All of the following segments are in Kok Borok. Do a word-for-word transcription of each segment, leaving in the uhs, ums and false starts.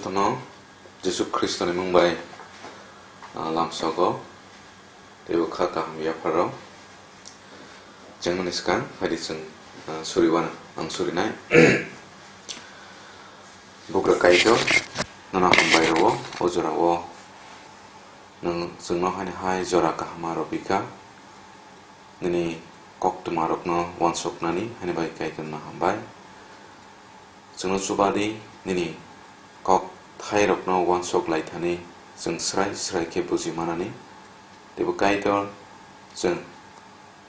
Bono Jisu Khristoni mung bai, ah, lamsogo, teibo kha kaham yapharo. Chengmani swkang, phaidi chwng, ah, suriwano, ang surinai. Bugra Kaitor, nono hambai rwo, o jorao nwng chwngno haini hai jora kahama rwpikha. Nini koktwmarokno uansuknani haini bai Kaitorno hambai. Chwngno chuba di, nini kokthairokno uansuk lai thani chwng srai srai khe buji manani. Teibo Kaitor, chwng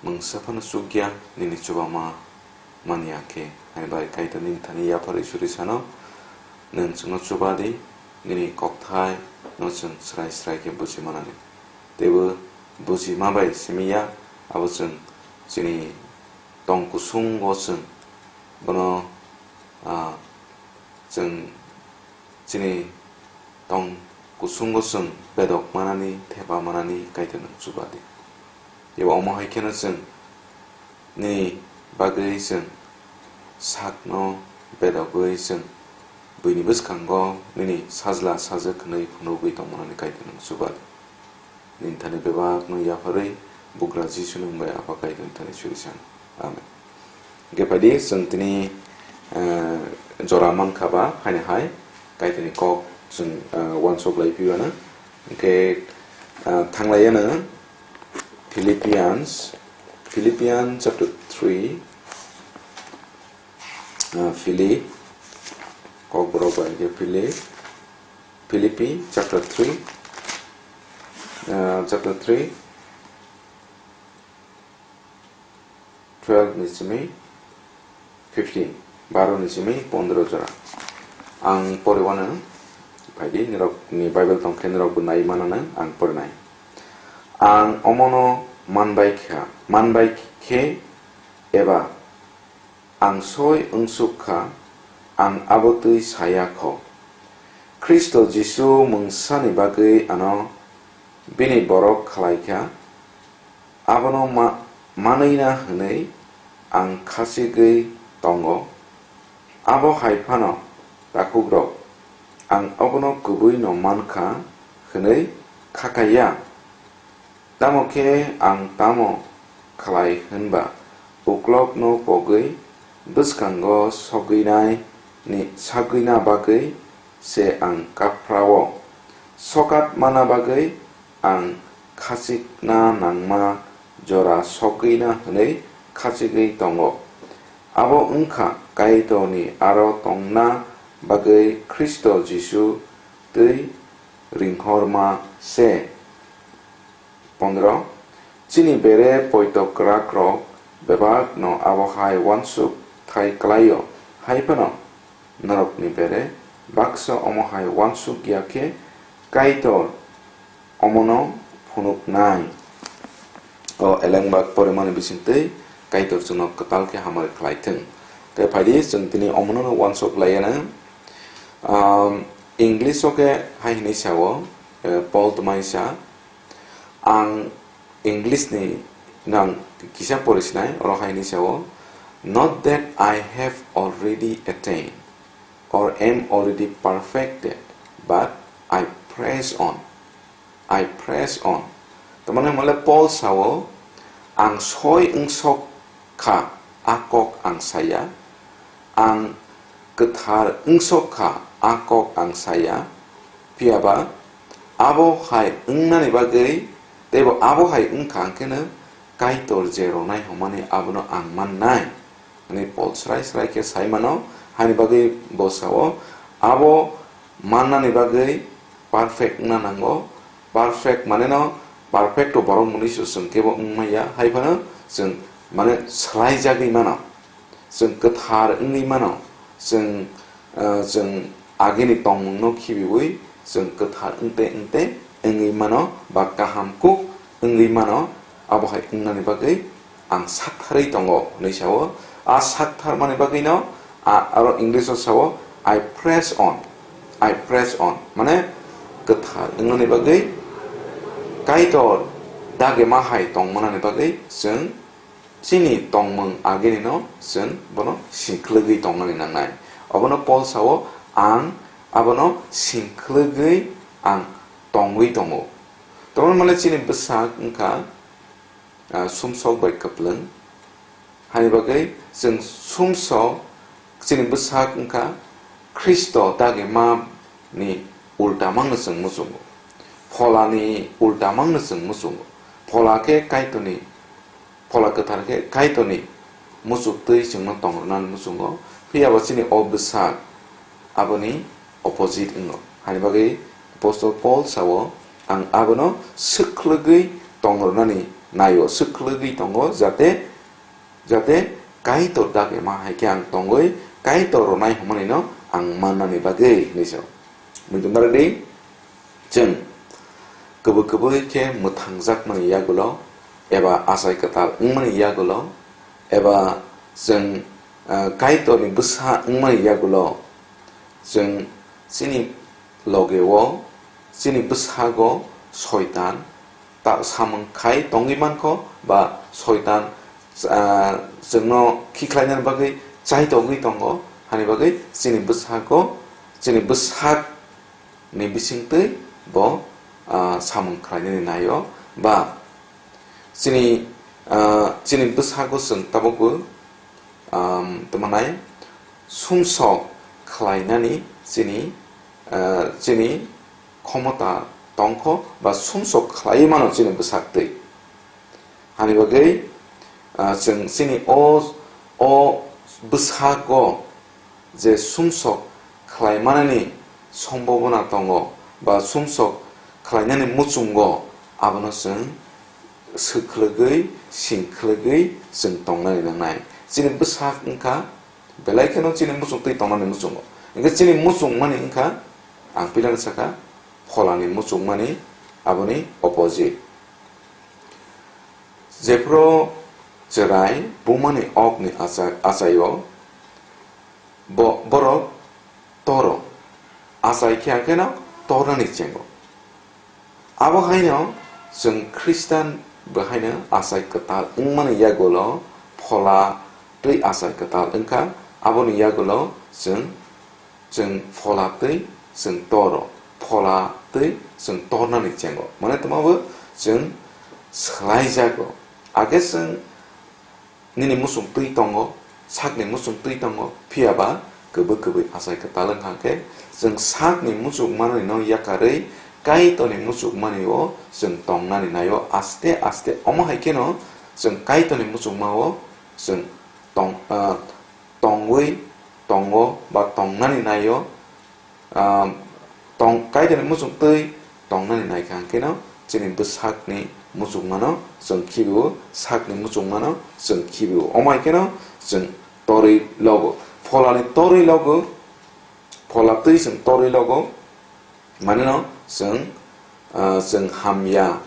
mungsa phano chukya nini chubama manya khe, haini bai Kaitor nini thani yapharwi suri sano, nwng chwngno chuba di, nini kokthaino chwng srai srai khe buji manani. Teibo buji ma bai simi ya, abo chwng chini tong kusungo chwng bono, ah, chwng chini tong kusungo chwng bedok manani, thepa manani Kaitor nwng chuba di. Teibo omo hai kheno chwng nini bagwi chwng sakno bedogwi chwng buini bwskango nini sajla sajwk hwnwi phunugwi tongmanani Kaitor nwng chuba di. Nini thani bebakno yapharwi bugra Jisuni mung bai Apha Kaitorni thani suri sano. Amen. Hwnkhe phaidi chwng tini, eh, jora mankha ba haini hai Kaitorni kok chwng, eh, uansuk lai phiyano. Hwnkhe, eh, thanglaiano Philippians, Philippians chapter three, eh, Philip, Kokborok bai khe Philip, Philippi chapter three, ah, chapter three, twelve ni simi fifteen, baro ni simi pondro jora. Ang poriwano phaidi, nirok ni Bible tongkhe nirok bo nai manano ang porinai. Ang omono manbai kha, manbai khe eba ang soi wngsuk kha, ang abo twi saya kho. Khristo Jisu mungsani bagwi ano bini borok khlai kha, abono ma-, manwi na hwnwi ang khachigwi tongo. Abo hai phano, takhukrok, ang abono kubui no man kha hwnwi kha kaiya. Tamo khe ang tamo khlai hwn ba, uklokno pogwi bwskango sogwinai ni sagwina bagwi se ang kaphrao. Sokat mana bagwi ang khachikna nangma jora sogwina hwnwi khachigwi tongo. Abo wng kha Kaitorni aro tongna bagwi Khristo Jisu twi ringhorma se. Pondro, chini bere poito kwrakrok bebakno abo hai uansuk thai klaio, hai phano norokni bere baksa omo hai uansuk ya khe Kaitor omono phunuknai. O eleng bak porimani bisingtwi Kaitor chwngno kwtal khe hamari khlai thung. Tei phaidi chwng tini omono uansuk laiya nang. Um, English o khe hai hwnwi sao, eh, Paul twmai sa, Ang English ni nang kisa pori sinai, oro hai ni sao, "Not that I have already attained or am already perfected, but I press on, I press on." Tamani hwnle Paul sao, "Ang soi wngsok kha, a kok ang saya, ang kwthar wngsok kha, a kok ang saya, phiya ba abo hai wngnani bagwi, teibo abo hai wngkha hwnkhe no Kaitor je ronai hwnmani abono ang mannai," hwnwi Paul srai srai khe sai mano. Haini bagwi bo sao, abo mannani bagwi perfect wngna nango. Perfect mane no, perfect to borok mwnwi se chwng kebo wng manya, hai phano chwng mane swlaijagwi mano. Chwng kwthar wngwi mano, chwng, ah, chwng agini tongmungno khibiwi chwng kwthar wngte wngte wngwi mano ba kaham kuk wngwi mano, abo hai wngnani bagwi ang saktharwi tongo hwnwi sao. A saktharmani bagwino a, aro English o sao, "I press on, I press on," mane kwthar wngnani bagwi Kaitor dagema hai tongmanani bagwi chwng chini tongmung aginino chwng bono siklwgwi tongnani nangnai. Obono Paul sao, "Ang abono singkhwlwgwi ang tongwi tongo. Tongmani male chini bwsak wngkha, ah, sumsok bai kwplwng. Hani bagwi chwng sumsok chini bwsak wngkha Khristo dagima ni ulta mangno chwng muchungo. Pholani ulta mangno chwng muchungo. Phola khe Kaitorni, Phola Kwthar khe Kaitorni muchuk twi chwngno tongrwnani muchungo. Phiya ba chini o bwsak aboni opposite wngo. Hani bagwi Apostol Paul sao, "Ang abono swkhlwgwi tongrwnani naio, swkhlwgwi tongo, jate, jate Kaitor dagima hai khe ang tongwi Kaitor rwnai hwnmanino ang mannani bagwi," hinwi sao. Muitu narwdi, chwng kwbwi kwbwi khe mwthangjakmani yagulo, eba achai kwtal wngmani yagulo, eba chwng, ah, Kaitorni bwsa wngmani yagulo, chwng chini logeo, chini bwsago Soitan ta-, samung khai tongwi mankho, ba Soitan, ah, chwngno khiklainani bagwi chaitogwi tongo, hani bagwi chini bwsago, chini bwsakni bisingtwi bo, ah, samung khlainani naio, ba chini, ah, chini bwsago chwng tabukbo, um, tamo nai sumsok khlainani chini, ah, chini khomota tongkho ba sumsok khlaiwi mano chini bwsaktwi. Hani bagwi, ah, chwng chini o, o bwsago je sumsok khlaimanani sombobona tongo ba sumsok khlainani muchungo, abono chwng swkhlwgwi, singkhlwgwi chwng tongnani nangnai. Chini bwsak wngkha belai kheno chini muchung twi tongnani muchungo. Hwnkhe chini muchungmani wngkha, ang pilano sakha, pholani muchungmani, aboni opposite. Jephru chwrai bumani okni acha-, achaio, bo-, borok toro, achai khe ang kheno tornani chengo. Abo haino chwng Khristan bo haino achai kwtal wngmani yagulo phola twi achai kwtal wngkha, aboni yagulo chwng, chwng phola twi chwng toro, phola twi chwng tornani chengo. Mane twmabo chwng swlaijago. Age chwng nini muchung twi tongo, sakni muchung twi tongo, phiya ba kwbwi kwbwi achai kwtal wng kha khe, chwng sakni muchungmani no yakarwi Kaitorni muchungmani o chwng tongnani naio aste aste. Omo hai kheno chwng Kaitorni muchungma o chwng tong, ah, tongwi tongo ba tongnani naio. Ah, tong-, Kaitorni muchung twi tongnani nai kha hwnkhe no chini bwsakni muchungmano chwng khibiwo, sakni muchungmano chwng khibiwo. Omo hai kheno chwng torwi logo. Pholani torwi logo, phola twi chwng torwi logo. Manino chwng, ah, chwng hamya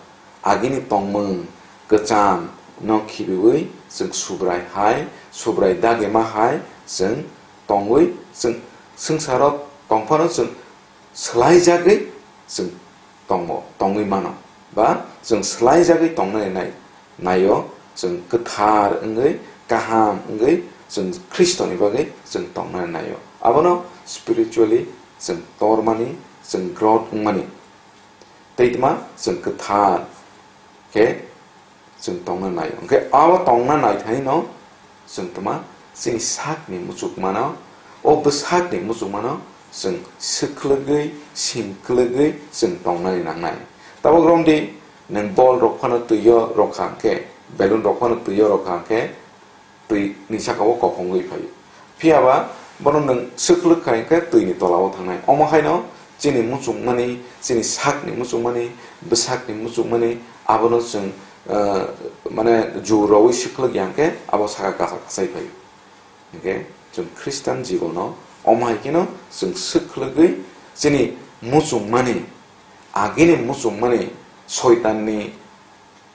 agini tongmung kwcham no khibiwi chwng Subrai hai, Subrai dagima hai chwng tongwi chwng swngcharo tongphano chwng swlaijagwi chwng tongo, tongwi mano, ba chwng swlaijagwi tongnai nai, naio, chwng kwthar wngwi, kaham wngwi chwng Khristoni bagwi chwng tongnai naio. Abono spiritually chwng tormani, chwng growth wngmani. Tei tma chwng kwthar khe chwng tongna nai. Hwnkhe abo tongna naithani no chwng tma chini sakni muchukmano, o bwsakni muchukmano chwng swkhlwgwi, singklwgwi chwng tongnani nangnai. Tabuk romdi, nwng bol rok phano twiyo rokha hwnkhe, balloon rok phano twiyo rokha hwnkhe, twi ni saka o kophongwi phaio. Phiya ba bono nwng swkhlwk khai khe twi ni tola o thangnai. Omo hai no chini muchungmani, chini sakni muchungmani, bwsakni muchungmani, abono chwng, ah, mane ju rwi swkhlwk ya hwnkhe abo saka kasa kasai phaio. Hwnkhe chwng Khristan jibono omo hai kheno chwng swkhlwgwi chini muchungmani, agini muchungmani, Soitanni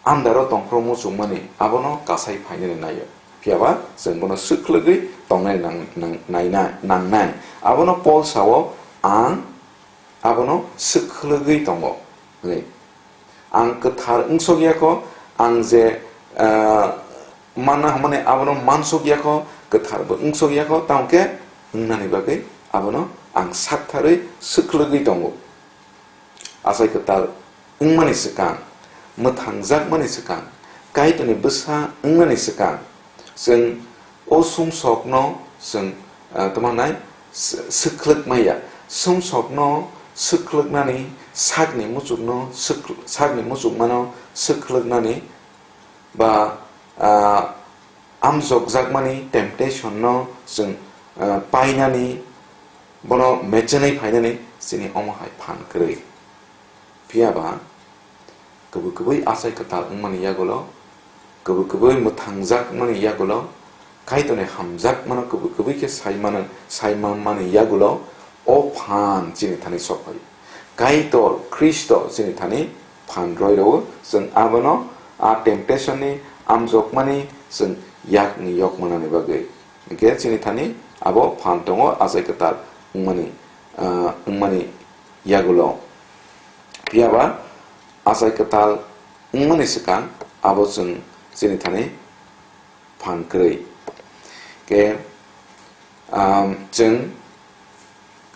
andaro tongphuru muchungmani abono kasai phainani naio. Phiya ba chwng bono swkhlwgwi tongnai nang-, nang-, naina-, nangnai. Abono Paul sao, "Ang abono swkhlwgwi tongo," hwnwi. Ang kwthar wngsok ya kho, ang je, ah, manna hwnmani abono mansok ya kho, kwthar bo wngsok ya kho, tamo khe wngnani bagwi Abono ang saktharwi swkhlwgwi tongo. Achai kwtal wngmani swkang, mwthangjakmani swkang, Kaitorni bwsa wngnani swkang, chwng o sumsokno chwng, ah, tamo hwnai, s-, swkhlwk maya. Sumsokno swkhlwknani, sakni muchukno swk-, sakni muchukmano swkhlwknani ba, ah, amjokjakmani temptation no chwng, ah, painani, bono mechenwi phainani chini omo hai phan kwrwi. Phiya ba, kwbwi kwbwi achai kwtal wngmani yagulo, kwbwi kwbwi mwthangjakmani yagulo, Kaitorni hamjakmano kwbwi kwbwi khe sai mano, sai manmani yagulo o phan chini thani sok phaio. Kaitor Khristo chini thani phan roi rwo, chwng abono a temptation ni amjokmani chwng yakni yok manani bagwi. Hwnkhe chini thani abo phan tongo achai kwtal wngmani, ah, wngmani yagulo. Phiya ba achai kwtal wngmani swkang abo chwng chini thani phan kwrwi. Khe, um, chwng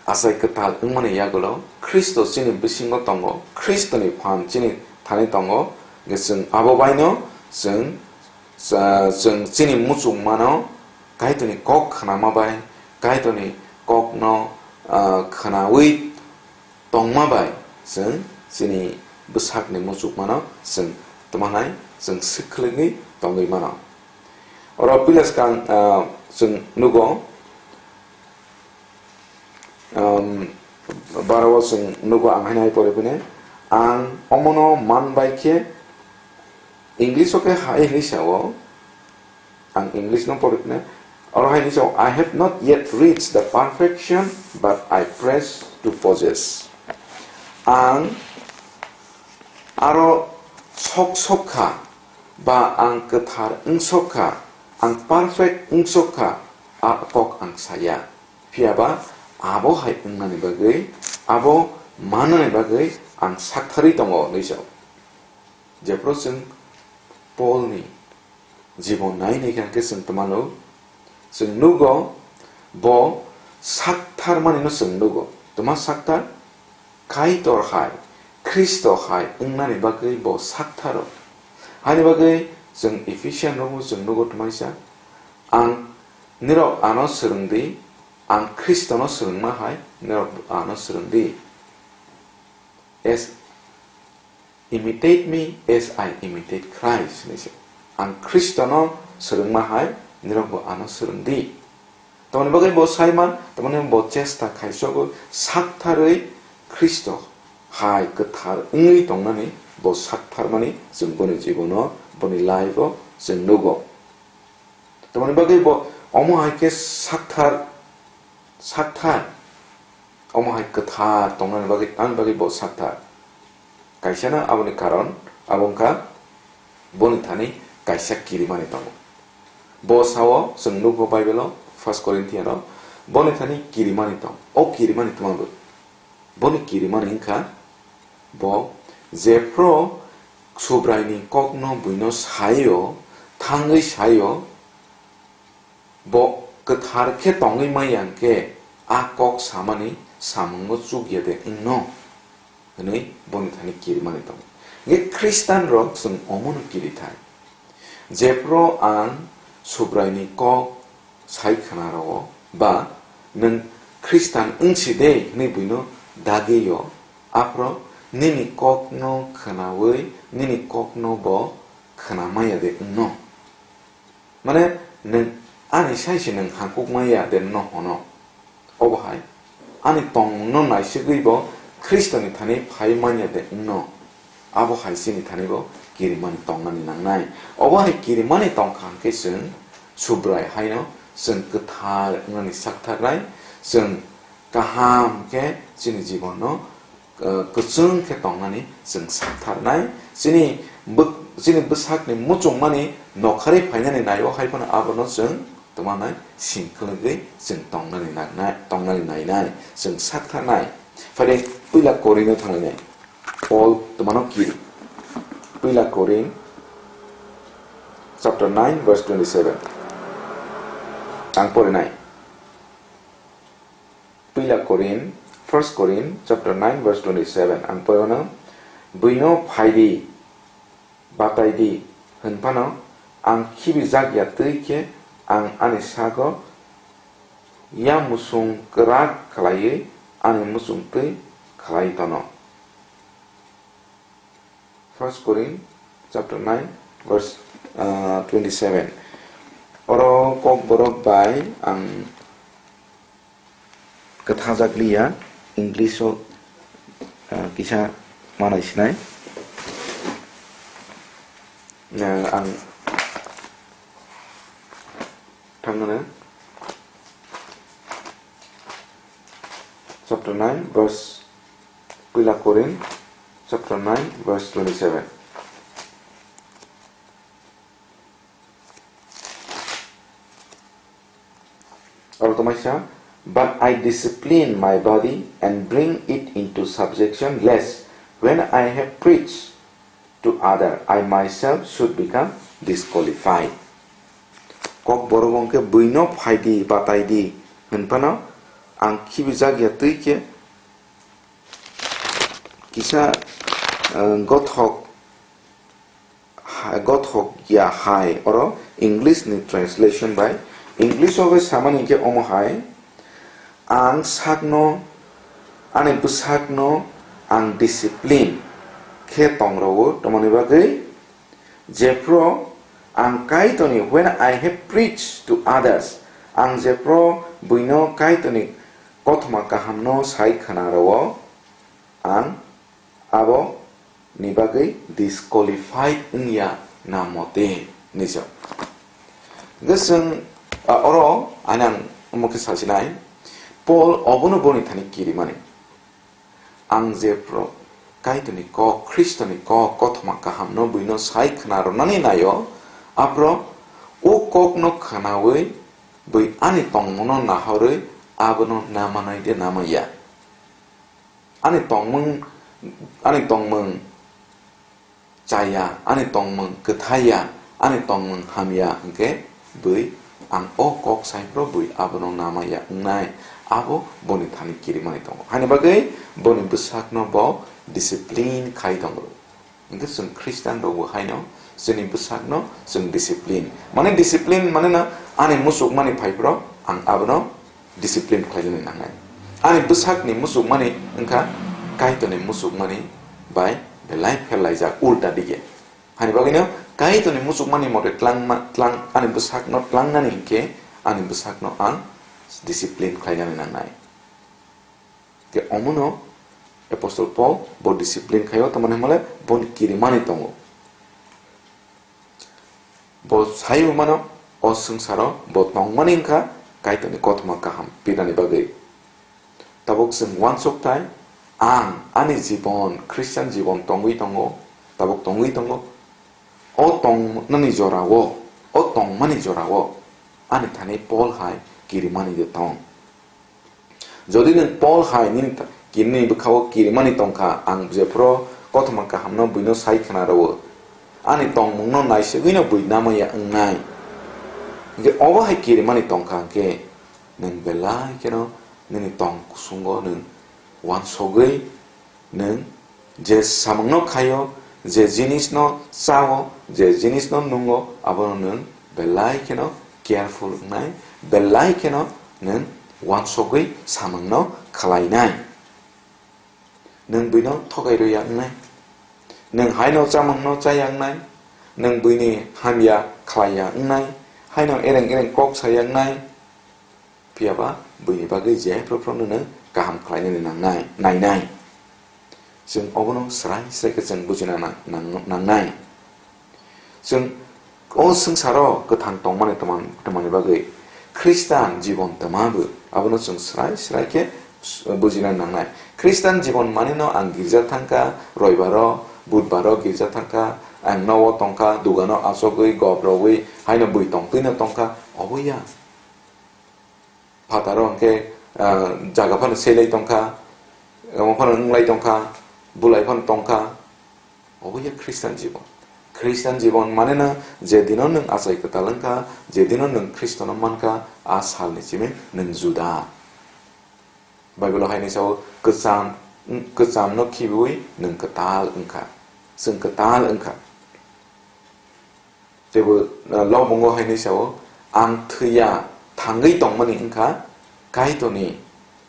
achai kwtal wngmani yagulo Khristo chini bisingo tongo, Khristoni phan chini thani tongo, hwnkhe chwng abo baino chwng, cha-, chwng chini muchungmano Kaitorni kok khnama bai, Kaitorni kokno, ah, khnaui tongma bai chwng chini bwsakni muchukmano chwng tamo hwnai chwng swkhlwgwi tongwi mano. Oro puila swkang, ah, chwng nugo, um, barao chwng nugo ang haino hai pore phine, ang omono man bai khe English o khe hai hwnwi sao, ang English no pore phine, oro hai hwnwi sao, "I have not yet reached the perfection, but I press to possess." Ang aro sok sok kha, ba ang kwthar wng sok kha, ang perfect wng sok kha, a kok ang saya. Phiya ba abo hai wngnani bagwi, abo mannani bagwi ang saktharwi tongo, hwnwi sao. Jephru chwng Polni jibon nai nai khe hwnkhe chwng twmano, chwng nugo bo saktharmanino chwng nugo. Twma sakthar? Kaitor hai, Khristo hai wngnani bagwi bo saktharo. Haini bagwi chwng Ephesian rokno chwng nugo twmaisa, "Ang nirok ano swrwng di, ang Khristono swrwngma hai nirok ano swrwng di." As "Imitate me as I imitate Christ," hinwi se. Ang Khristono swrwngma hai nirokbo ano swrwng di. Tamoni bagwi bo saiman, tamoni bo chesta khaisogo saktharwi Khristo hai kwthar wngwi tongnani bo saktharmani chwng boni jibono, boni life-o chwng nugo. Tamoni bagwi bo omo hai khe sakthar, sakthar, omo hai kwthar tongnani bagwi, ani bagwi bo sakthar. Kaisano aboni karon abo wngkha boni thani kaisa kirimani tongo. Bo sao chwng nukgo Bible-o, First Corinthian-o, boni thani kirimani tong. O kirimani twma bo? Boni kirimani wngkha bo jephru Subraini kokno buino saio, thangwi saio, bo kwthar khe tongwi manya hwnkhe a kok samani samungo chukya de wngno? Hwnwi boni thani kirimani tongo. Hwnkhe Khristanrok chwng omono kirithai. Jephru ang Subraini kok sai khna rwo, ba nwng Khristan wngsi de hwnwi buino dagio, aphro nini kokno khnaui nini kokno bo khna manya de wngno? Mane, nwng ani sai se nwng hangkuk manya de wngno hwno? Obo hai ani tongmungno naisugwi bo Khristoni thani phai manya de wngno? Abo hai chini thani bo kirimani tongnani nangnai. Obo hai kirimani tongkha hwnkhe chwng Subrai haino chwng kwthar wngnani saktharnai, chwng kaham khe chini jibono, eh, kwchwng khe tongnani chwng saktharnai. Chini bwk-, chini bwsakni muchungmani nokharwi phainani naio, hai phano abono chwng twmanai singkwlwgwi chwng tongnani nangnai, tongnani nainai, chwng saktharnai. Phaide puila Korinno thanglainai. Paul twmano kiri. Puila Korin chapter nine verse twenty-seven. Ang porinai. Korin, First Korin chapter nine verse twenty-seven, ang poi mano, "Buino phaidi, bataidi, hwnphano ang khibijak ya twi khe ang ani sago ya musung kwrak khlaiwi ani muchungtwi khlai tono." First Korin chapter nine verse, uh, twenty-seven. Oro kok borok bai ang kwthajak liya, English o, uh, kisa manai sinai. Uh, ang thangna chapter nine verse, Puila Korin chapter nine verse twenty-seven. Aro tongmai sa, "But I discipline my body and bring it into subjection, lest when I have preached to other, I myself should become disqualified." Kok borok wngkhe, "Buino phaidi, bataidi," hwnphano ang khibijak ya twi khe kisa, eh, gothok, ha-, gothok ya hai. Oro English ni translation bai, English o bai samani khe omo hai, "Ang sakno, ani bwsakno ang discipline khe tong rwo, tamoni bagwi jephru ang Kaitorni, when I have preached to others, ang jephru buino Kaitorni kothoma kahamno sai khna rwo, ang abo ni bagwi disqualified wngya na mote," hinwi sa. Hwnkhe chwng, a, oro ani ang omo khe sasinai, Paul obono boni thani kirimani. Ang jephru Kaitorni kok, Khristoni kok, kothoma kahamno buino sai khna rwnani naio, aphro o kokno khnaui bui ani tongmungno nahorwi abono namanai de namaya. Ani tongmung, ani tongmung chaya, ani tongmung kwthaiya, ani tongmung hamya hwnkhe bui ang o kok saipro bui abono namaya wngnai, abo boni thani kirimani tongo. Haini bagwi boni bwsakno bo discipline khai tongo. Hwnkhe chwng Christian rokbo haino chwngni bwsakno chwng discipline. Mane discipline mane no ani muchukmani phaiphro ang abono discipline khlainani nangnai. Ani bwsakni muchukmani wngkha Kaitorni muchukmani bai belai phelaijak ulta dige. Hani bagwino Kaitorni muchukmani mote tlangma, tlang, ani bwsakno tlangnani hinkhe ani bwsakno ang discipline khlainani nangnai. Khe omono Apostle Paul bo discipline khaio, tamani hwnmale boni kirimani tongo. Bo saiwi mano, o swngcharo bo tongmani wngkha Kaitorni kothoma kaham pirani bagwi. Tabuk chwng uansuk thai, ang ani jibon, Christian jibon tongwi tongo, tabuk tongwi tongo. O tongnani jorao, o tongmani jorao ani thani Paul hai kirimani de tong. Jodi nwng Paul hai nini ta-, ki-, nini bwkhao kirimani tongkha, ang jephru kothoma kahamno buino sai khna rwo, ani tongmungno naisugwino bui namaya wngnai. Hinkhe obo hai kirimani tongkha hinkhe nwng belai kheno nini tong kusungo nwng uansugwi nwng je samungno khaio, je jinisno chao, je jinisno nungo, abono nwng belai kheno careful wngnai, belai kheno nwng uansugwi samungno khlainai. Nwng buino thokai rwya wngnai, nwng haino chamungno chaya wngnai, nwng buini hamya khlaiya wngnai, haino ereng ereng kok saya wngnai. Phiya ba buini bagwi jephru phruno nwng kaham khlainani nangnai, nainai. Chwng obono srai srai khe chwng bujina nang-, nang-, nangnai. Chwng o swngcharo kwthang tongmani twman-, twmani bagwi Khristan jibon twma bo abono chwng srai srai khe s-, bujina nangnai. Khristan jibon manino ang girja thangkha, roibaro, budbaro girja thangkha, ang nogo tongkha, dugano achogwi, gop rogwi, haino bui tongtwino tongkha, obo ya. Phataro hwnkhe, ah, jaga phano selai tongkha, omo phano wnglai tongkha, bulai phano tongkha. Obo ya Khristan jibon. Khristan jibon maneno je dino nwng achai kwtal wngkha, je dino nwng Khristono mankha, a salni simi nwng juda. Bible hai ni sao, "Kwcham, kwcham no khibiwi nwng kwtal wngkha." Chwng kwtal wngkha. Teibo, ah, Lobongo hai ni sao, "Ang thwiya, thangwi tongmani wngkha Kaitorni,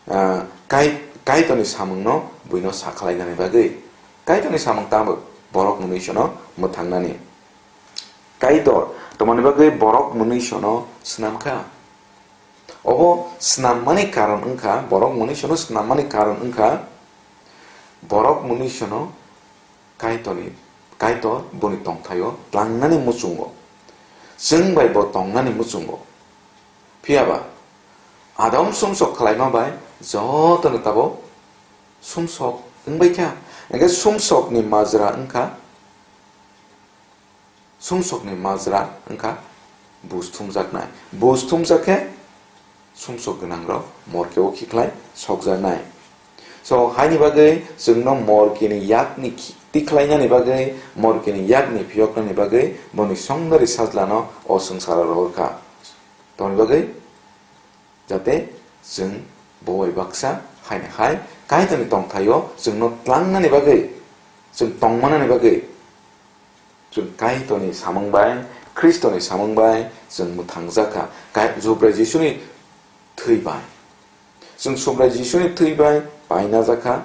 ah, Kai-, Kaitorni samungno buino sakhlainani bagwi." Kaitorni samung tamo borok mwnwi sono mwthangnani. Kaitor tomani bagwi borok mwnwi sono swnamkha. Obo swnammani karon wngkha, borok mwnwi sono swnammani karon wngkha, borok mwnwi sono Kaitorni, Kaitor boni tongthaio tlangnani muchungo, chwng bai bo tongnani muchungo. Phiyaba Adam sumsok khlaima bai jotono tabo sumsok wngbaikha. Hwnkhe sumsokni majra wngkha, sumsokni majra wngkha buj thumjaknai. Buj thumjak khe sumsok gwnangrok morkeo khikhlai sokjaknai. So, haini bagwi chwngno morkini yakni khi-, tikhlainani bagwi, morkini yakni phiyoknani bagwi boni songdari sajlano o swngcharo rohorkha. Tongni bagwi jate chwng bo bai baksa haini hai Kaitorni tongthaio chwngno tlangnani bagwi, chwng tongmanani bagwi, chwng Kaitorni samung bai, Khristoni samung bai chwng mwthangjak kha. Kai-, Subrai Jisuni thwi bai. Chwng Subrai Jisuni thwi bai painajak kha.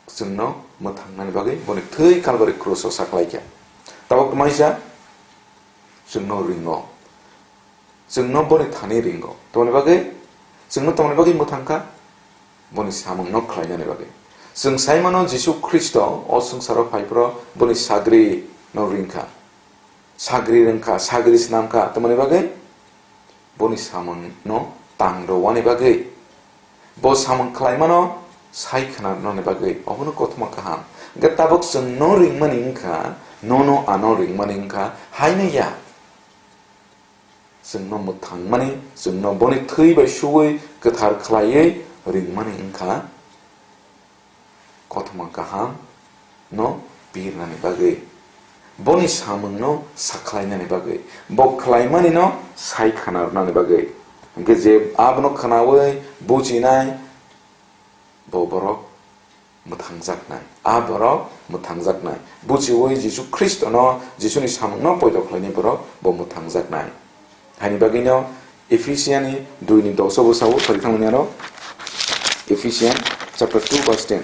Chwngno mwthangnani bagwi boni thwi Kalbari kruso saklaikha. Tabuk tmaisa chwngno ringo. Chwngno boni thani ringo. Tongni bagwi, chwngno tongni bagwi mwthangkha, boni samungno khlainani bagwi. Chwng saimano Jisu Khristo o swngcharo phaiphuru boni sagri no ringkha. Sagri ringkha, sagri swnamkha, tongmani bagwi boni samungno tang rwani bagwi. Bo samung khlaimano sai khna rwnani bagwi, obono kothoma kaham. Hwnkhe tabuk chwngno ringmani wngkha, nono ano ringmani wngkha, haino ya. Chwngno mwthangmani, chwngno boni thwi bai suwi kwthar khlaiwi ringmani wngkha kothoma kaham no pirnani bagwi, boni samungno sakhlainani bagwi, bo khlaimanino sai khna rwnani bagwi. Hwnkhe je abono khnaui bujinai, bo borok mwthangjaknai. A borok mwthangjaknai. Buchiui Jisu Khristono, Jisuni samungno poito khlainai borok bo mwthangjaknai. Haini bagwino Ephesiani dui ni dos o bwsao phari thangmani aro. Ephesian chapter two verse ten.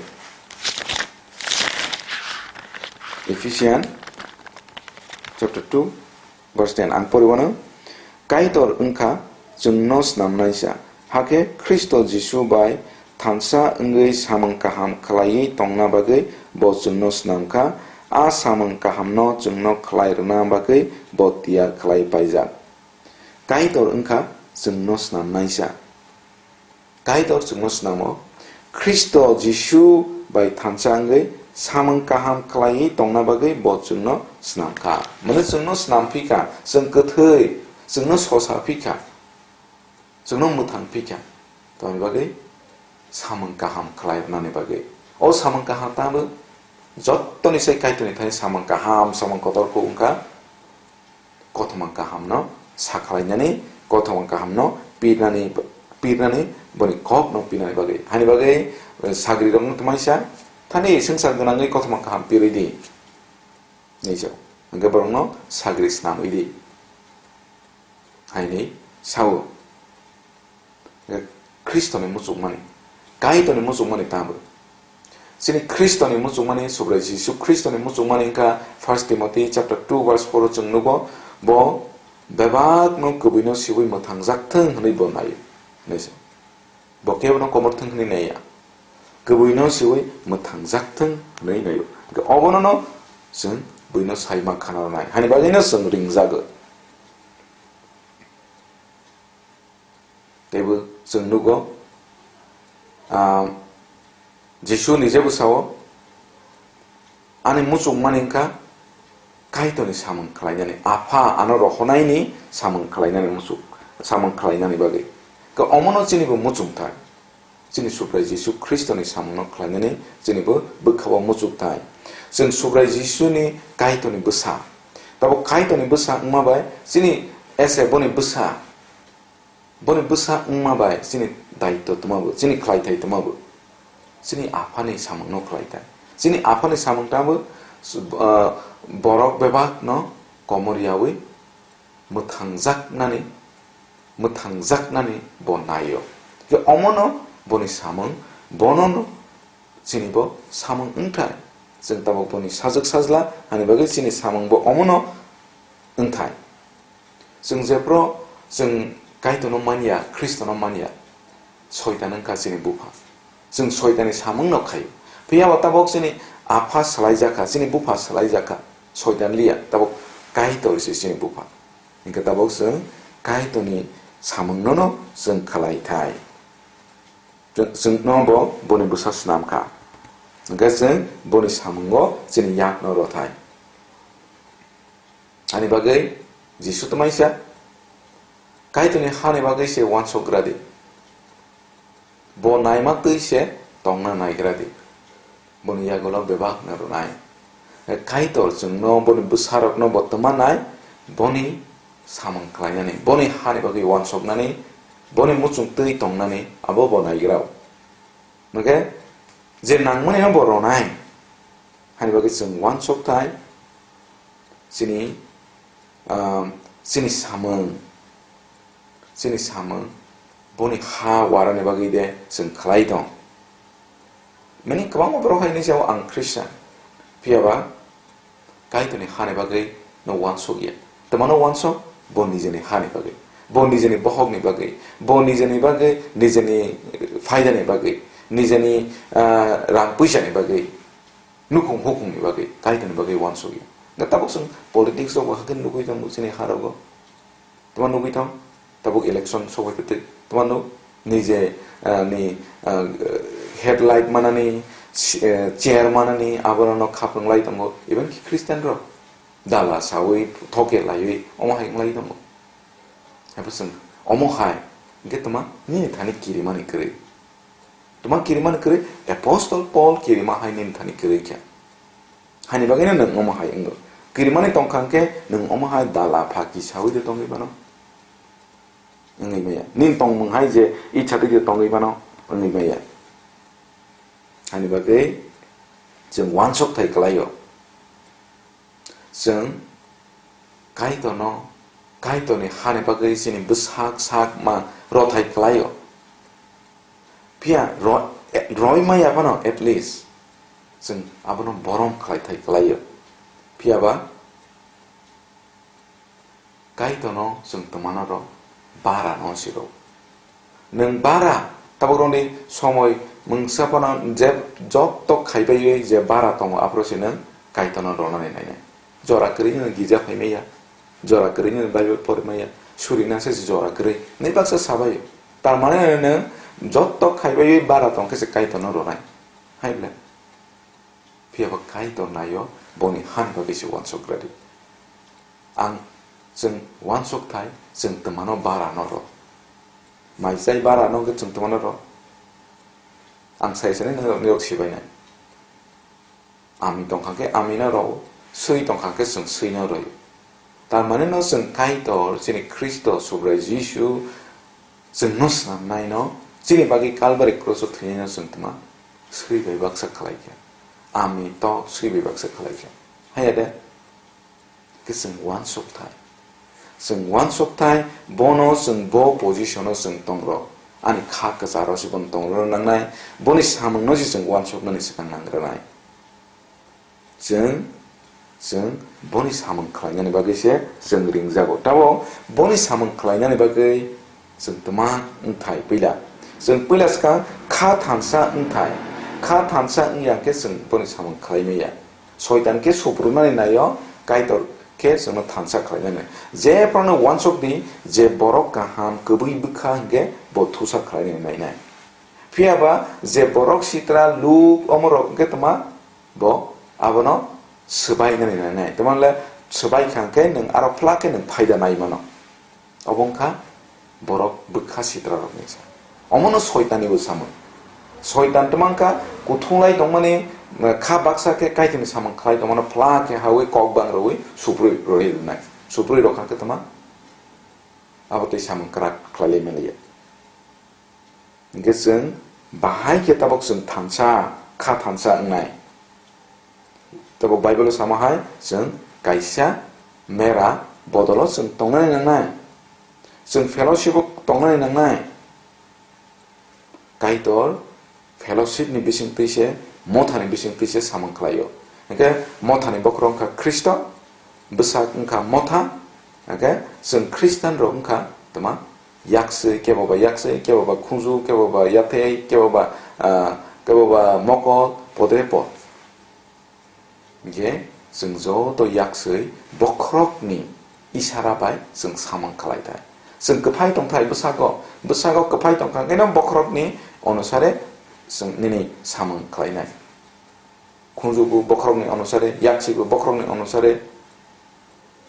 Ephesian chapter two verse ten ang poriwano, Kaitor wngkha chwngno snamnaisa, hakhe Khristo Jisu bai thansa wngwi samung kaham khlaiwi tongna bagwi bo chwngno snamkha, a samung kahamno chwngno khlai rwna bagwi bo tiyar khlai paijak. Kaitor wngkha chwngno snamnaisa. Kaitor chwngno snamo. Khristo Jisu bai thansa wngwi samung kaham khlaiwi tongna bagwi bo chwngno snamkha. Mane chwngno snamphikha, chwng kwthwi, chwngno sosaphikha, chwngno mwthangphikha. Tamni bagwi samung kaham khlai rwnani bagwi. O samung kaham tamo jottoni sai Kaitorni thani samung kaham, samung kotor kuk wngkha. Kothoma kahamno sakhlainani, kothoma kahamno pirnani, pirnani, boni kokno pirnani bagwi. Hani bagwi, eh, sagrirokno tmaisa thani swngchar gwnangwi kothoma kaham pirwi di. Nijak. Hwnkhe borokno sagri snamwi di. Haini sao. Khristoni muchungmani, Kaitorni muchungmani tamo. Chini Khristoni muchungmani, Subrai Jisu Khristoni muchungmani wngkha First Timothy chapter two verse four o chwng nugo, bo bebakno kwbwino siwi mwthangjak thung hwnwi bo naio. Hinwi se. Bo kebono komor thung hwnwi naiya. Kwbwino siwi mwthangjak thung hwnwi naio. Hwnkhe obonono chwng buino saima khana rwnai. Hani bagwino chwng ringjago. Teibo chwng nugo, ah, Jisu nije bwsao, "Ani muchungmani wngkha Kaitorni samung khlainani, Apha ano rohonaini samung khlainani muchung, samung khlainani bagwi." Khe omono chinibo muchungthai, chini Subrai Jisu Khristoni samungno khlainani chinibo bwkhao muchungthai. Chwng Subrai Jisuni Kaitorni bwsa. Tabuk Kaitorni bwsa wngma bai chini ese boni bwsa. Boni bwsa wngma bai chini daitw twmabo, chini khlaithai twmabo, chini aphani samungno khlai thai. Chini aphani samung tamo, ah, borok bebakno komor yaui mwthangjaknani, mwthangjaknani bo naio. Khe omono boni samung, bonono chini bo samung wngthai. Chwng tabuk boni sajwk sajla, hani bagwi chini samung bo omono wngthai. Chwng jephru chwng Kaitorno manya, Khristono manya, Soitan wngkha chini bupha. Chwng Soitanni samungno khaio. Phiya bo tabuk chini apha swlaijakha, chini bupha swlaijakha, Soitan liya, tabuk Kaitor se chini bupha. Hinkhe tabuk chwng Kaitorni samungnono chwng khlai thai. Chwng, chwngno bo boni bwsa snam kha. Hinkhe chwng boni samungo chini yakno rw thai. Ani bagwi Jisu twmaisa Kaitorni hani bagwi se uansuk gra di. Bo naima twi se tongna naigra di. Boni yagulo bebak no rwnai. Kaitor chwngno boni bwsarokno bo twma nai, boni samung khlainani, boni hani bagwi uansuknani, boni muchung twi tongnani abo bo naigrao. Hwnkhe je nangmani no bo rwnai, hani bagwi chwng uansuk thai, chini, um, chini samung, chini samung, boni ha warani bagwi de chwng khlai tong. Mani kwbangma borok hai hinwi sao, "Ang Christian." Phiya ba Kaitorni hani bagwi no uansuk ya. Twmano uansuk? Bo nijeni hani bagwi, bo nijeni bohokni bagwi, bo nijeni bagwi, nijeni, eh, phaidani bagwi, nijeni, ah, rang puisani bagwi, nukhung hukhungni bagwi, Kaitorni bagwi uansuk ya. Da tabuk chwng politics rok bo hakhe nugwi tongo chini ha rogo. Tamo nugwi tong, tabuk election sogwi kwtwi. Tamo nuk, nije, ah, ni, ah, headlight manani, si-, eh, chair manani, aborokno khapranglai tongo. Even ki Christian rok dala sawi, thoke laiwi, omo hai wnglai tongo. Abo chwng, omo hai, hinkhe tama nini thani kirimani kwrwi. Tama kirimani kwrwi, Apostle Paul kirima hai nini thani kwrwi kha. Hani bagwino nwng omo hai wngo. Kirimani tongkha hwnkhe nwng omo hai dala phaki sawi de tongwi mano? Wngwi maya. Nini tongmung hai je icha twi de tongwi mano? Wngwi maya. Hani bagwi chwng uansuk thai kwlaio. Chwng Kaitorno, Kaitorni hani bagwi chini bwsak sak ma rothai kwlaio. Phiya ro-, e-, roima ya phano at least chwng abono borom khlai thai kwlaio. Phiya ba Kaitorno chwng twmano rw, bara no si rw. Nwng bara, tabukrokni somoi mungsa phano je jotto khaibaiwi je bara tongo, aphuru se nwng Kaitorno rwnani nainai. Jora kwrwi nwng girja phaimaya, jora kwrwi nwng Bible porimaya, surina se jora kwrwi, nai baksa sabaio. Tar mane nwng jotto khaibaiwi bara tongkhe se Kaitorno rwnai. Hai ble? Phiya ba Kaitor naio, boni hani bagwi se uansuk rwdi. Ang chwng uansuk thai, chwng twmano bara no rw. Mai chai bara no hwnkhe chwng twmano rw. Ang sai sani nirok sibainai. Ami tongkha khe ami no rw, swi tongkha khe chwng swi no rw. Tar mane no chwng Kaitor, chini Khristo, Subrai Jisu, chwngno snamnai no, chini bagwi Kalbari cross o thwinai no chwng tma swi bai baksa khlai kha. Ami to swi bai baksa khlai kha. Haiya de? Khe chwng uansuk thai. Chwng uansuk thai, bono chwng bo position o chwng tong rw. Ani kha kwcharo se bono tong rw nangnai, boni samung no se chwng uansuk nani swkang nang rwnai. Chwng, chwng boni samung khlainani bagwi se chwng ringjago. Tabo boni samung khlainani bagwi chwng tma wngthai puila. Chwng puila swkang kha thansa wngthai. Kha thansa wngya khe chwng boni samung khlai maya. Soitan khe suprunani naio, Kaitor khe chwngno thansa khlainani. Je phano uansuk di, je borok kaham kwbwi bwkha hwnkhe bo thusa khlainani nainai. Phiya ba je borok sitra luk omorok hwnkhe tma Bo abono swbainani nangnai. Tamani le swbai kha hwnkhe nwng aro phlak khe nwng phaida nai mano. Obo wngkha borok bwkha sitrarokni sa. Omono Soitanni bo samung. Soitan twmang kha kuthunglai tongmani, kha baksa khe Kaitorni samung khlai tongmano phlak khe haui kok bang rwui suprui rwui rwnai. Suprui rwkha khe tma? Abo tei samung kwrak khlai lai manya. Hingke chwng bahai khe tabok chwng thansa, kha thansa wngnai. Tabok Bible-o sama hai chwng kaisa mera bodolo chwng tongnani nangnai. Chwng fellowship-o tongnani nangnai. Kaitor fellowship ni bisingtwi se, mothani bisingtwi se samung khlaio. Hingke mothani bokhorok wngkha Khristo, bwsak wngkha motha, hingke chwng Khristian rok wngkha tama yakswi, kebo ba yakswi, kebo ba khunju, kebo ba yathei, kebo ba, ah, kebo ba mokol, podre pod. Hingke chwng joto yakswi bokhorokni isara bai chwng samung khlai thai. Chwng kwphai tong thai bwsago, bwsago kwphai tong kha, hwnkhe no bokhorokni onusare chwng nini samung khlainai. Khunjubo bokhorokni onusare, yaksibo bokhorokni onusare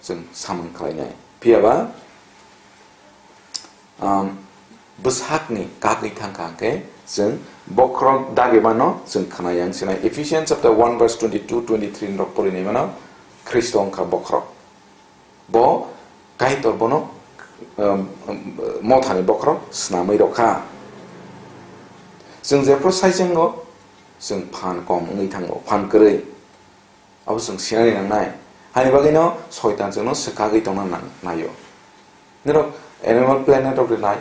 chwng samung khlainai. Phiya ba, um, bwsakni kagwi thangkha hwnkhe chwng bokhorok dagimano chwng khwnai yang sinai. Ephesians chapter one verse twenty-two, twenty-three norok porinai mano, Khristo wngkha bokhorok. Bo Kaitor bono, um, um, mothani bokhorok snamwi rokha. Chwng jephru saichwngo, chwng phan kom wngwi thango, phan kwrwi. Abo chwng sinani nangnai. Haini bagwino Soitan chwngno swkagwi tongna nang-, naio. Norok Animal Planet rok de nai,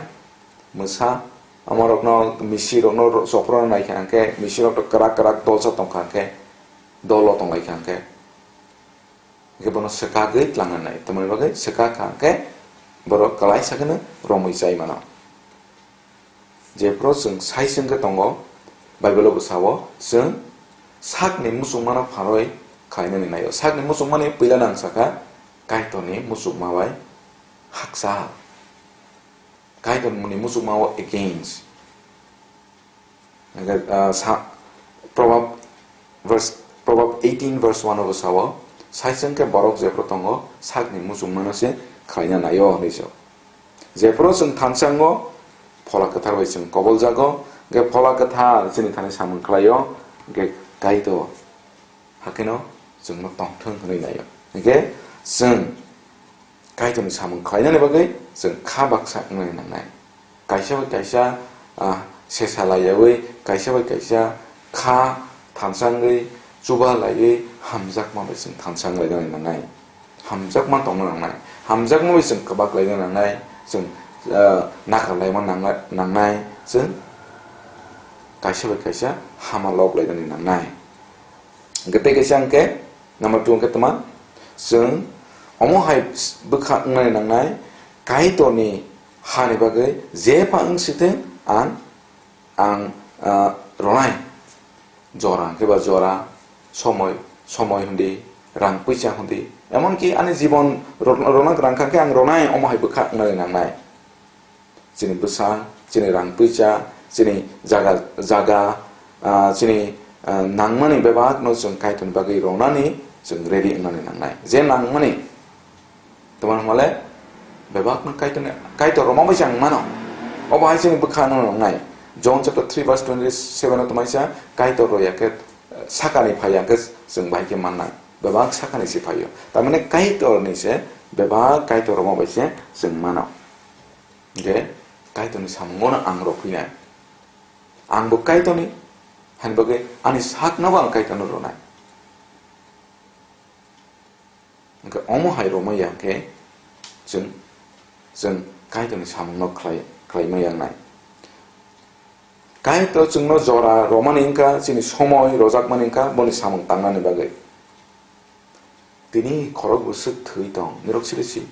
mwsa, amorokno, misirokno ro-, chopro naikha hwnkhe, misirok to kwrak kwrak dolsa tongkha hwnkhe, dolo tonglaikha hwnkhe. Hwnkhe bono swkagwi tlangna nai. Tamoni bagwi swkakha hwnkhe borok kwlaisa kheno romwi chai mano. Jephru chwng sai chwng khe tongo, Bible-o bo sao, chwng sakni muchungmano pharwi khlainani naio. Sakni muchungmani puila nang sakha, Kaitorni muchungma bai hakchal. Kaitorni muchungma-o against. Hingkhe, ah, sa-, Proverb verse, Proverb eighteen verse one o bo sao, sai chwng khe borok jephru tongo, sakni muchungmano se khlaina naio, hwnwi sao. Jephru chwng thansa wngo, Phola Kwthar bai chwng koboljago, hwnkhe Phola Kwthar chini thani samung khlaio, hwnkhe Kaitor hakheno chwngno tongthwng hwnwi naio. Hwnkhe chwng Kaitorni samung khlainani bagwi chwng kha baksa wngnani nangnai. Kaisa bai kaisa, ah, sesa laiyaui, kaisa bai kaisa kha thansa wngwi, chuba laiwi, hamjakma bai chwng thansa wnglainani nangnai. Hamjakma tongna nangnai. Hamjakma bai chwng kwbak laina nangnai. Chwng, ah, nakar laima nangna-, nangnai. Chwng kaisa bai kaisa hama lok lainani nangnai. Hwnkhe tei kaisa hwnkhe, number two hwnkhe tma, chwng omo hai bwkha wngnani nangnai, Kaitorni hani bagwi jepha wng sithwng ang, ang, ah, ronai. Jora hwnkhe ba jora, somoi, somoi hwndi, rang puisa hwndi. Emonki ani jibon ro-, rona gwrang kha khe ang ronai, omo hai bwkha wngnani nangnai. Chini bwsa, chini rang puisa, chini jaga, jaga, ah, chini, ah, nangmani bebakno chwng Kaitorni bagwi ronani chwng ready wngnani nangnai. Je nangmani, tongmani hwnmale bebakno Kaitorni, Kaitor roma bai chang mano. Obo hai chini bwkha no nangnai. John chapter three verse twenty-seven o tongmani sa, Kaitor roya khe, eh, sakani phai ya khe chwng bahai khe mannai. Bebak sakani se phaio. Tamani Kaitorni se, bebak Kaitor roma bai se chwng mano. Hingkhe Kaitorni samungono ang rw phinai. Angbo Kaitorni, hani bagwi ani saknobo ang Kaitorno rwnai. Hingkhe omo hai rwmaya hingkhe chwng, chwng Kaitorni samungno khlai, khlaimaya wngnai. Kaitor chwngno jora rwmani wngkha, chini somoi rwjakmani wngkha, boni samung tangnani bagwi. Tini khorok bwswk thwi tong, nirok siri si.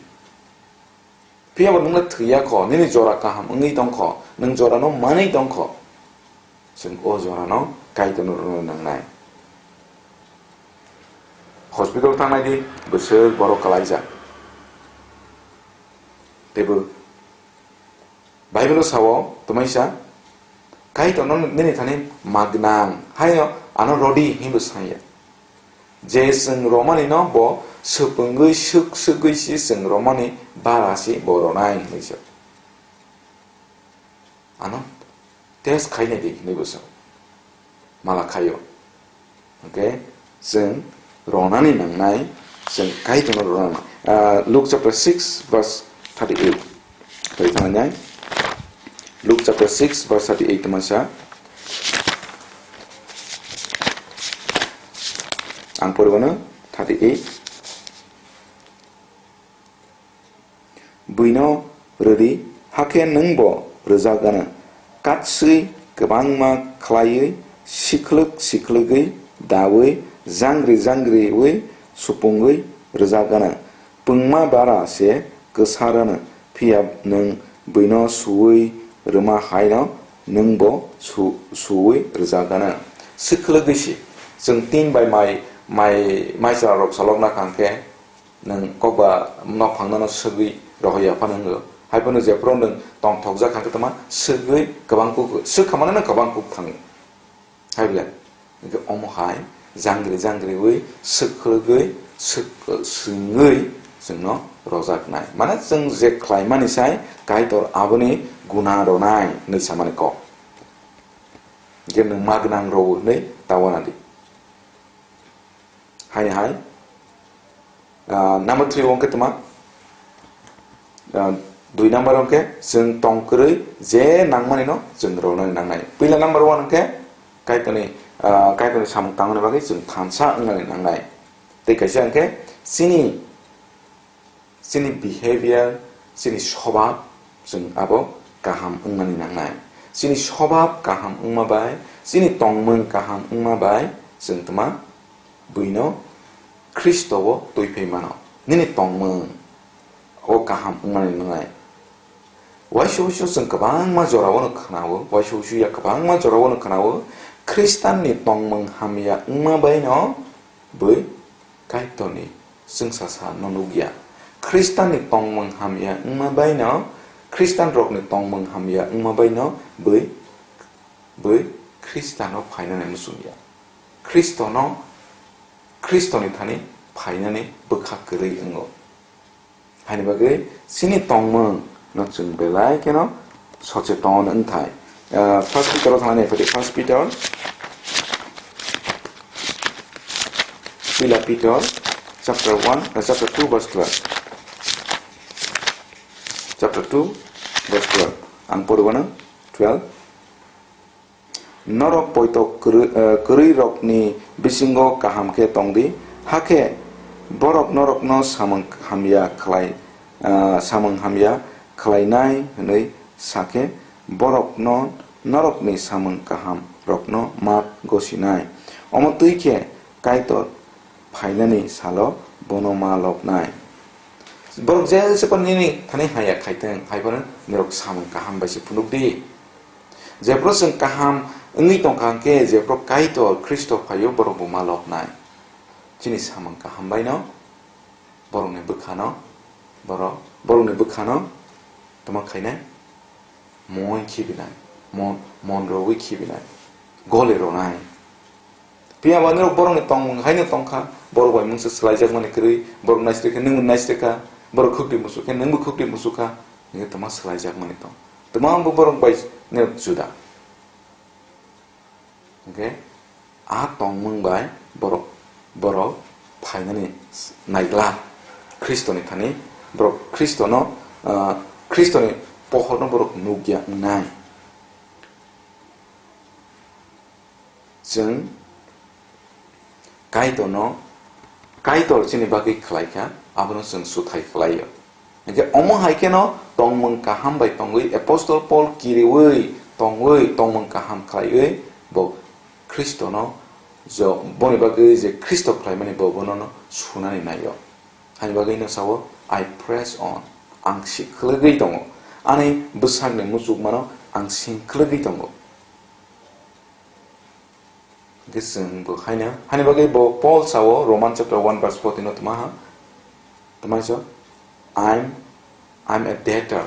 Phiya bo nwngno thwiya kho, nini jora kaham wngwi tong kho, nwng jorano manwi tong kho. Chwng o jorano Kaitorno rwna nangnai. Hospital thangnai di, bwswk borok kwlaijak. Teibo Bible-o sao, tongmani sa, Kaitorno nini thani magnang, haino ano rodi hinwi bo saya. Je chwng romani no bo swpwngwi swk swkgwi si chwng romani bara si bo ronai hinwi sa. Ano test khainai di hinwi bo sa. Mala khaio. Hwnkhe chwng ronani nangnai, chwng Kaitorno rona nangnai. Ah, Luke chapter six verse thirty-eight. Luke chapter six verse thirty-eight tongmasa. Ang poribano thirty-eight. Buino rwdi, hakhe nwngbo rwjakgano. Katswi kwbangma khlaiwi, siklwk siklwgwi daui, jangri jangriui supungwi rwjakgano. Pungma bara se kwsarano, phiya nwng buino suui rwma haino nwngbo su-, suui rwjakgano. Siklwgwi si, chwng tin bai mai, mai, mai chwla rok chalokna kha hwnkhe, nwng kokba nok phangno swgwi rohorya phano wngo. Hai phano jephuru nwng tongthokjak kha khe tongma swgwi kwbang kuk, swkhamano nwng kwbang kuk thango. Hai bwle, hwnkhe omo hai jangri jangriui, swkhwrwgwi, swk-, swngwi chwngno rojaknai. Mane chwng je khlaimani sai Kaitor aboni guna rwnai hwnwi samani kok. Hwnkhe nwng ma gwnang rw hwnwi ta uanadi. Haini hai, ah, number three wngkhe tma, ah, dui number wngkhe chwng tong kwrwi je nangmani no chwng rwnani nangnai. Puila number one wngkhe Kaitorni, ah, Kaitorni samung tangmani bagwi chwng thansa wngnani nangnai. Tei kaisa wngkhe chini chini behavior, chini swbab, chwng abo kaham wngnani nangnai. Chini swbab kaham wngma bai, chini tongmung kaham wngma bai, chwng tma buino Khristo-o twi phai mano. Nini tongmung o kaham wngnani nangnai. Waisa waisa chwng kwbangma jorao no khwnao, waisa waisa ya kwbangma jorao no khwnao, Khristanni tongmung hamya wngma bai no bui Kaitorni chwngsasa no nukya. Khristanni tongmung hamya wngma baino, Khristanrokni tongmung hamya wngma baino bui, bui Khristano phainani muchungya. Khristono, Khristoni thani phainani bwkha kwrwi wngo. Haini bagwi chini tongmung no chwng belai kheno socheton wngthai. Ah, First Peter o thangna naiphaidi, First Peter, Puila Peter, chapter one, ah, chapter two, verse twelve. Chapter two, verse twelve. Ang poribano twelve. Norok poito kwrwi, eh, kwrwirokni bisingo kaham khe tongdi, hakhe borok norokno samung hamya khlai, eh, samung hamya khlainai hwnwi sakhe, borokno norokni samung kahamrokno mat gosinai. Omo twi khe Kaitor phainani salo bono ma lobnai. Borok jesa phano nini thani hamya khaitwng, hai phano norok samung kaham bai se phunukdi. Jephru chwng kaham wngwi tongkha hwnkhe, jephru Kaitor Khristo phaio, borok bo ma lobnai. Chini samung kaham baino, borokni bwkhano, borok, borokni bwkhano tamo khainai. Mon khibinai, mon, mon rogwi khibinai, gole ronai. Phiya ba norok borokni tongmung haino tongkha, borok bai mungsa swlaijakmani kwrwi, borok naisrikhe nwngbo naisrikha, borok khukti musukhe nwngbo khukti musukha, hwnkhe tongma swlaijakmani tong. Tongma bo borok bai norok juda. Hwnkhe a tongmung bai borok, borok phainani naigla Khristoni thani, borok Khristono, ah, Khristoni pohorno borok nukya wngnai. Chwng Kaitorno, Kaitor chini bagwi khlaikha, abono chwng suthai khlaio. Hwnkhe omo hai kheno tongmung kaham bai tongwi Apostle Paul kiriui tongwi tongmung kaham khlaiwi bo Khristono jo-, boni bagwi je Khristo khlaimani bo bonono sunani naio. Hani bagwino sao, "I press on," ang siklwgwi tongo. Ani bwsakni muchukmano ang singklwgwi tongo. Hwnkhe chwng bo haino, hani bagwi bo Paul sao Roman chapter one verse fourteen o tma ha? Tma sa, "I'm, I'm a debtor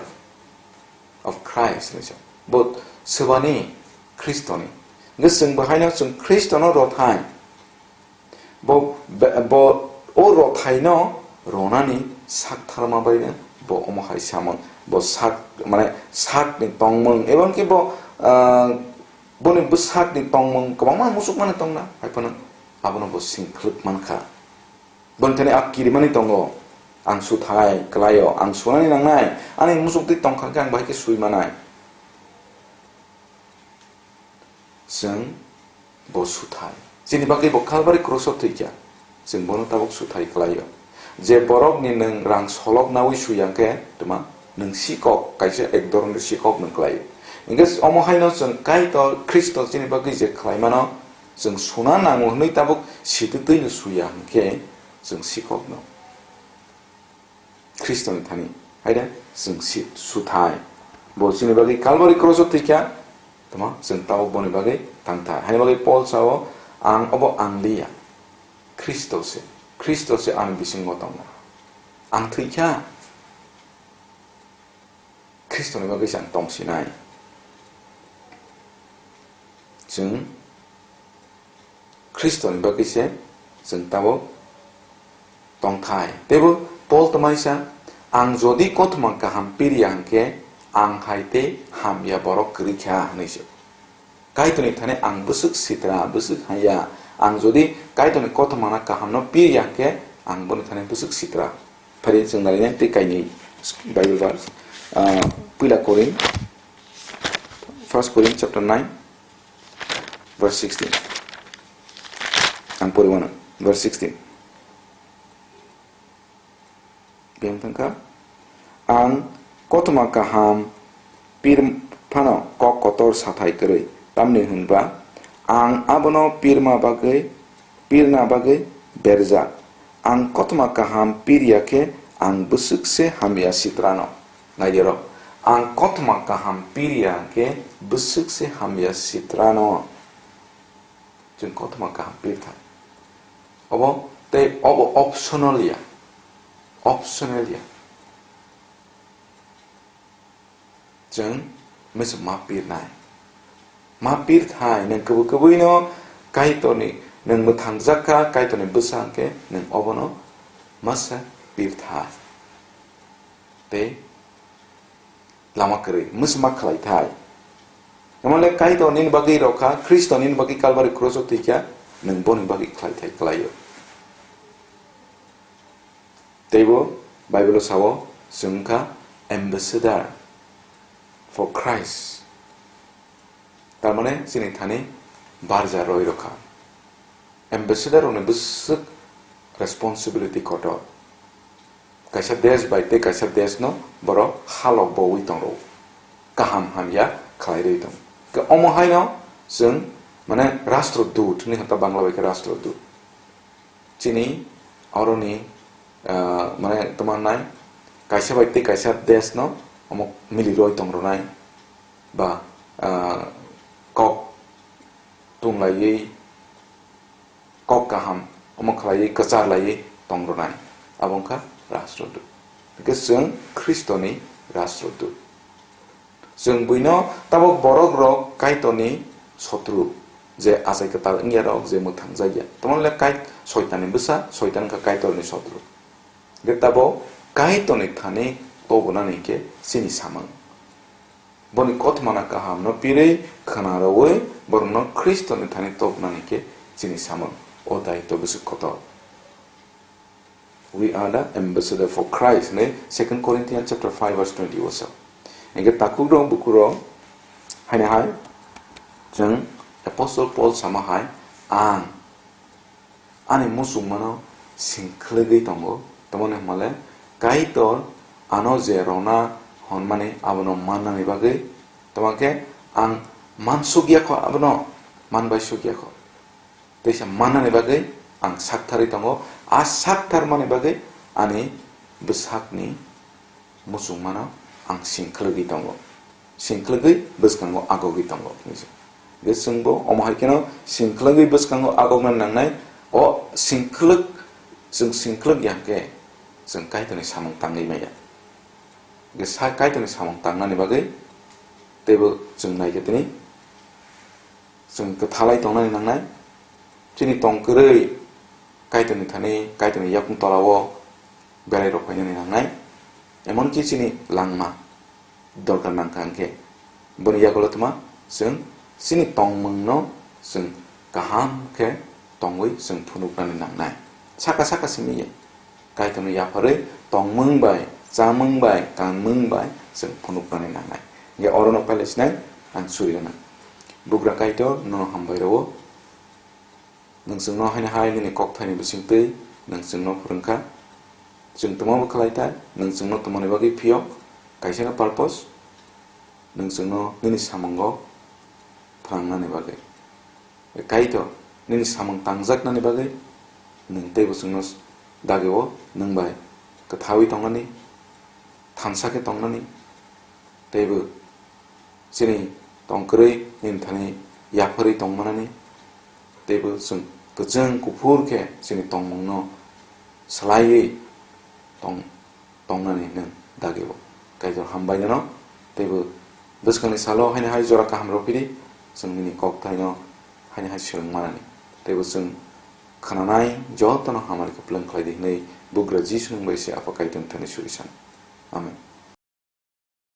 of Christ," hinwi sa. Bo swbani Khristoni. Hwnkhe chwng bo haino chwng Khristono rothai. Bo, be-, bo o rothaino ronani sak tharma baino bo omo hai samung. Bo sak, mane sakni tongmung, ebangkhe bo, ah, boni bwsakni tongmung kwbangma muchukmani tongna, hai phano abono bo singkhlwk mankha. Boni thani a kirimani tongo. Ang suthai kwlaio, ang sunani nangnai, ani muchuk twi tongkha khe ang bahai khe sui manai. Chwng bo suthai. Chini bagwi bo Kalbari krusao thwikha. Chwng bono tabuk suthai kwlaio. Je borokni nwng rang solok naui suya hwnkhe, tuma, nwng sikok, kaisa ek dhoronni sikok nwng kwlaio. Hwnkhe omo haino chwng Kaitor Khristo chini bagwi je khlaimano chwng suna nango hwnwi tabuk sitwtwino suya hwnkhe chwng sikokno. Khristoni thani. Haide, chwng si-, suthai. Bo chini bagwi Kalbari krusao thwikha, tuma, chwng tabuk boni bagwi tangthai. Haini bagwi Pol sao, "Ang obo ang liya. Khristo se. Khristo se ani bisingo tongo. Ang thwikha. Khristoni bagwi se ang tongsinai." Chwng Khristoni bagwi se chwng tabuk tongthai. Teibo Pol tongmani sa, "Ang jodi kothoma kaham piriya hwnkhe, ang hai tei hamya borok kwrwi kha," hwnwi se. Kaitorni thani ang bwswk sitra, bwswk hamya. Ang jodi Kaitorni kothoma kahamno piriya hwnkhe, ang boni thani bwswk sitra. Phari chwng narinai tei kainwi Bible verse, ah, Puila Korin, First Korin chapter nine, verse sixteen. Ang pori mano, verse sixteen. Biyang thangkha, "Ang kothoma kaham pir phano kok kotor sathai kwrwi, tamni hwnba ang abono pirma bagwi, pirna bagwi berjak. Ang kothoma kaham pirya khe ang bwswk se hamya sitrano." Naidi oro, "Ang kothoma kaham pirya khe bwswk se hamya sitrano." Chwng kothoma kaham pirthai. Obo tei obo optional ya. Optional ya. Chwng mesa ma pirnai. Ma pirthai, nwng kwbwi kwbwino Kaitorni, nwng mwthangjak kha Kaitorni bwsa hwnkhe nwng obono masa pirthai. Tei lama kwrwi, masa ma khlaithai. Emole Kaitor nini bagwi rokha, Khristo nini bagwi Kalbari krusao thwikha, nwng boni bagwi khlaithai kwlaio. Teibo Bible-o sao, chwng wngkha ambassador for Christ. Tarmane chini thani barja roi rokha. Ambassador rokni bwswk responsibility kotor. Kaisa desh bai tei kaisa desh no borok halok bowi tongrwo. Kaham hamya khlai rwi tongo. Ke omo haino chwng mane rastrodut hinwi hota Bangla bai khe rastrodut. Chini oroni, ah, mane tongmannai kaisa bai tei kaisa desh no omo mili roi tong rwnai ba, ah, kok tung laiwi, kok kaham omo khlaiwi kwchar laiwi tong rwnai. Abo wngkha rastrodut. Hwnkhe chwng Khristoni rastrodut. Chwng buino tabok borok rok Kaitorni sotru, je achai kwtal wngya rok, je mwthang jakya. Tamoni le Kait-, Soitanni bwsa, Soitan wngkha Kaitorni sotru. Hwnkhe tabok Kaitorni thani tobonani hwnkhe chini samung. Boni kothomano kahamno pirwi khwna rwui borokno Khristoni thani tobonani hwnkhe chini samung. O daitw bwswk kotor. We are the ambassador for Christ, hinwi Second Corinthians chapter five verse twenty o sa. Hingke takhuk rok, bukur rok, haino hai, chwng Apostle Paul sama hai, "Ang ani muchungmano singkhwlwgwi tongo, tamoni hwnmale Kaitor ano je rwna hwnmani abono mannani bagwi, tamo khe ang mansukya kho abono, manbai sukya kho." Teisa mannani bagwi ang saktharwi tongo, a saktharmani bagwi ani bwsakni muchungmano ang singkhwlwgwi tongo, singkhwlwgwi bwskango agogwi tongo, hinwi se. Hwnkhe chwngbo omo hai kheno singkhwlwgwi bwskango agokna nangnai, o singkhwlwk, chwng singkhwlwk ya hwnkhe chwng Kaitorni samung tangwi maya. Hwnkhe sa-, Kaitorni samung tangnani bagwi teibo chwng nai khe tini chwng kwthalai tongnani nangnai. Chini tong kwrwi Kaitorni thani, Kaitorni yakung tola-o belai rok phainani nangnai. Emonki chini langma dorkar nangkha hwnkhe, boni yagulo tuma chwng chini tongmungno chwng kaham khe tongwi chwng phunuknani nangnai. Saka saka simi ya. Kaitorno yapharwi tongmung bai, chamung bai, kanmung bai chwng phunuknani nangnai. Hingkhe orono pailaisinai ang suri rwnai. Bugra Kaitor, nono hambai rwo. Nwng chwngno haino hai nini kokthaini bisingtwi nwng chwngno phwrwngkha. Chwng tongmabo khlai thai, nwng chwngno tongmani bagwi phiyok, kaisano purpose, nwng chwngno nini samungo phnangnani bagwi. Kaitor, nini samung tangjaknani bagwi nwng teibo chwngno dagio, nwng bai kwthaui tongnani, thansa khe tongnani, teibo chini tongkwrwi nini thani yapharwi tongmanani, teibo chwng kwchwng kuphur khe chini tongmungno swlaiwi tong-, tongnani nwng dagio. Kaitor hambai nono, teibo bwskangni salo haino hai jora kaham rw phidi, chwng nini kokthaino haino hai swrwng manani, teibo chwng khnanai jotono hamari kwplwng khlai di hwnwi Bugra Jisu nwng bai se Apha Kaitor thani suri san. Amen.